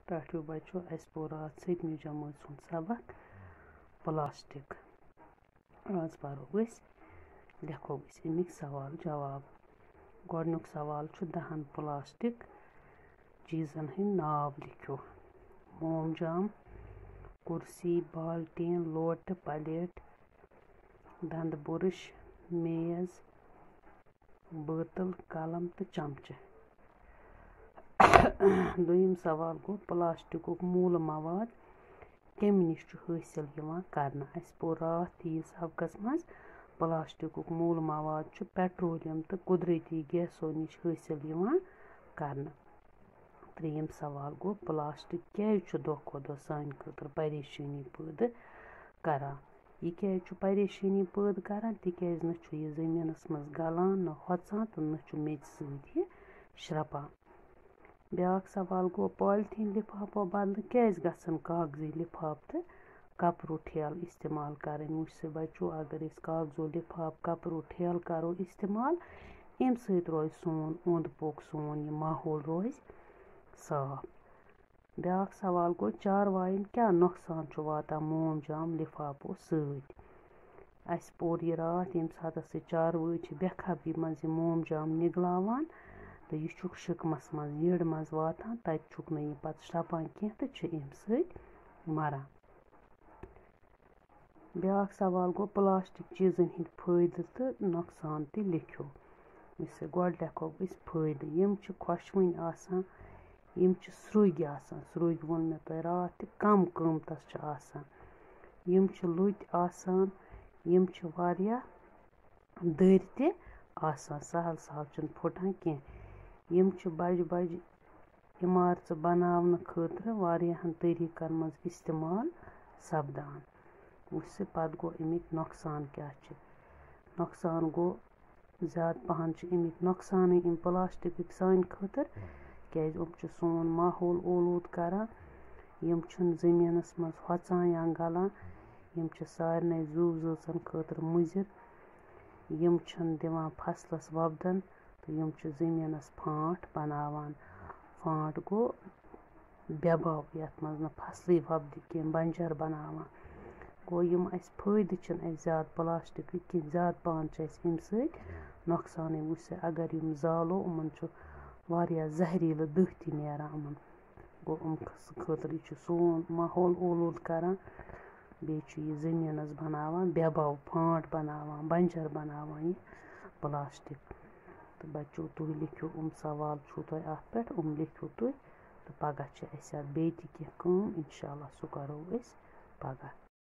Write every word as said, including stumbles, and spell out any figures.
ٹاٹھیو بچو، اَسہِ پوٚر راتھ سٔتمہِ جمٲژ ہُنٛد سبق پلاسٹک۔ آز پرو أسۍ، لیکھو أسۍ اَمِکۍ سوال جواب۔ گۄڈٕنیُک سوال چھُ، دَہَن پلاسٹک چیٖزَن ہٕنٛدۍ ناو لیکھِو۔ موم جام، کُرسی، بالٹیٖن، لوٹہٕ، پلیٹ، دَندٕ بُرٕش، میز، بٲتل، قلم تہٕ چمچہٕ۔ دوٚیِم سوال گوٚو، پلاسٹکُک موٗلہٕ مواد کَمہِ نِش چھُ حٲصِل یِوان کرنہٕ؟ اَسہِ پوٚر راتھ تہِ یہِ سبقس منٛز، پلاسٹکُک موٗلہٕ مواد چھُ پیٹرولیم تہٕ قدرتی گیسو نِش حٲصِل یِوان کرنہٕ۔ ترٛیٚیِم سوال گوٚو، پلاسٹک کیازِ چھُ دۄہ کھۄتہٕ دۄہ سانہِ خٲطرٕ پریشٲنی پٲدٕ کران؟ یہِ کیازِ چھُ پریشٲنی پٲدٕ کران؟ تِکیازِ نہ چھُ یہِ زٔمیٖنَس منٛز گلان، نہ ہۄژان تہٕ نہ چھُ میٚژِ سۭتۍ یہِ شرٛپان۔ بیٛاکھ سوال گوٚو، پالیتھیٖن لِفافو بدلہٕ کیازِ گژھن کاغذی لِفافہٕ تہٕ کپرُک ٹھیلہٕ استعمال کرٕنۍ؟ وٕچھ سا بچو، اگر أسۍ کاغذو لِفافہٕ، کپرُک ٹھیلہٕ کرو استعمال، اَمہِ سۭتۍ روزِ سون اوٚنٛد پوٚک، سون یہِ ماحول روزِ صاف۔ بیٛاکھ سوال گوٚو، چاروایَن کیٛاہ نۄقصان چھُ واتان موم جام لِفافو سۭتۍ؟ اَسہِ پوٚر یہِ راتھ، ییٚمہِ ساتہٕ سُہ چاروٲے چھِ بے خبری منٛز یہِ موم جام نِگلاوان تہٕ یہِ چھُکھ شِکمَس منٛز، یٔڈ منٛز واتان، تَتہِ چھُکھ نہٕ یہِ پَتہٕ شرٛپان کینٛہہ تہٕ چھِ اَمہِ سۭتۍ مَران۔ بیٛاکھ سوال گوٚو، پلاسٹک چیٖزن ہٕنٛدۍ فٲیدٕ تہٕ نۄقصان تہِ لیکھِو۔ وٕچھ سا، گۄڈٕ لیکھو أسۍ فٲیدٕ۔ یِم چھِ خۄشوٕنۍ آسان، یِم چھِ سرٛوگۍ آسان، سرٛوگۍ ووٚن مےٚ تۄہہِ راتھ تہِ، کم قۭمتس چھِ آسان۔ یِم چھِ لُتۍ آسان، یِم چھِ واریاہ دٔرۍ تہِ آسان، سہل سہل چھِنہٕ پھُٹان کینٛہہ۔ یِم چھِ بجہِ بجہِ عمارژٕ بناونہٕ خٲطرٕ واریاہن طریقن منٛز استعمال سپدان۔ وٕچھ سا، پتہٕ گوٚو اَمِکۍ نۄقصان کیٛاہ چھِ۔ نۄقصان گوٚو، زیادٕ پہن چھِ اَمِکۍ نۄقصانٕے اَمہِ پلاسٹکٕکۍ سانہِ خٲطرٕ، کیٛازِ یِم چھِ سون ماحول اولوٗد کران، یِم چھِنہٕ زٔمیٖنَس منٛز ہۄژان یا گلان، یِم چھِ سارنٕے زُو زٲژَن خٲطرٕ مُضِر، یِم چھِنہٕ دِوان فصلَس وۄپدَن تہٕ یِم چھِ زٔمیٖنَس پھانٛٹ بناوان۔ پھانٛٹ گوٚو بے باو، یَتھ منٛز نہٕ فصلٕے وۄپدِ کینٛہہ، بنجر بناوان۔ گوٚو، یِم اَسہِ فٲیدٕ چھِنہٕ اَسہِ زیادٕ پلاسٹکٕکۍ کینٛہہ، زیادٕ پہن چھِ اَسہِ اَمہِ سۭتۍ نۄقصانٕے۔ وٕچھ سا، اگر یِم زالو، یِمَن چھُ واریاہ زہریٖلہٕ دٕہ تہِ نیران یِمَن۔ گوٚو، یِم خٲ-، خٲطرٕ یہِ چھُ سون ماحول اولوٗد کران، بیٚیہِ چھُ یہِ زٔمیٖنَس بناوان بے باو، پھانٛٹ بناوان، بنجر بناوان یہِ پلاسٹک۔ تہٕ بچو، تُہۍ لیکھِو یِم سوال چھُو تۄہہِ اَتھ پٮ۪ٹھ، یِم لیکھِو تُہۍ، تہٕ پگاہ چھِ اَسہِ اَتھ بیٚیہِ تہِ کینٛہہ کٲم، اِنشاء اللہ سُہ کرو أسۍ پگاہ۔